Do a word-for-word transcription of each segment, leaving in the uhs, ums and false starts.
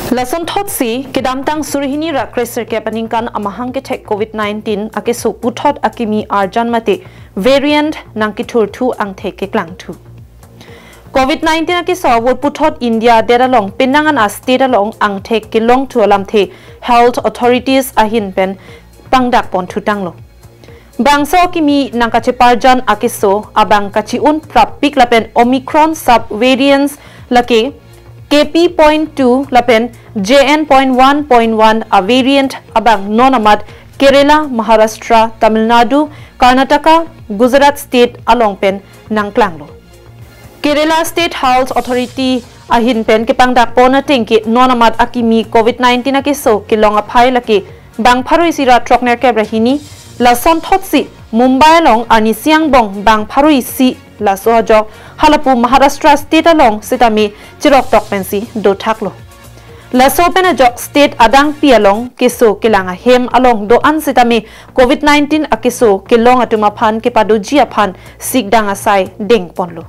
Lason thotsi kedamtang suri hini ra kre sirkep aningkan amahang kethek covid nineteen akeso puthot akimi arjan mate variant nangkethurthu angthek keklangthu. Covid nineteen akeso avur puthot India adet along penang an a state along angthek kelongthu alamthe health authorities ahin pen pangdak ponthu tanglo. Bangso akimi nangkacheparjan akeso abang kachi-un prappik lapen Omicron sub variants lake K P point two lapen J N point one point one a variant abang non amat Kerala, Maharashtra, Tamil Nadu, Karnataka, Gujarat state along pen nangklanglo. Kerala State Health Authority ahin pen kepangdak pon ateng ke non amat akimi covid nineteen akeso kelong aphai lake bang pharo isi ra throknerkep ra hini, lason thotsi Mumbai along arnisi angbong bang pharo isi, laso ajok halapu Maharashtra state along sitame cheroktok pensi dothaklo. Laso pen ajok state adangpi along keso kelang ahem along do-an sitame covid nineteen akeso kelong atum aphan kepadoji aphan sikdang asai dengponlo.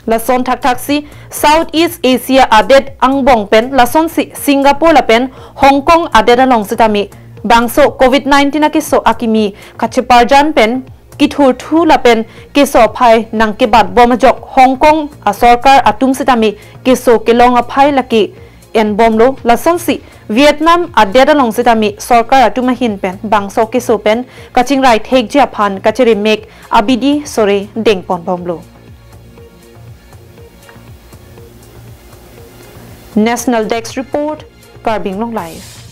Lason thakthaksi South East Asia adet angbong pen lasonsi Singapore lapen Hong Kong adet along sitame bangso covid nineteen akeso akimi kacheparjan pen kethurthu lapen keso aphai nangkebatbom ajok Hong Kong asorkar atum sitame keso kelong aphai lake enbomlo. Lasonsi Vietnam adet along sitame sorkar atum ahin pen bangso keso pen kachingrai thekji aphan kacheremek abidi sore dengponbomlo. National Desk Report, Karbi Anglong Live.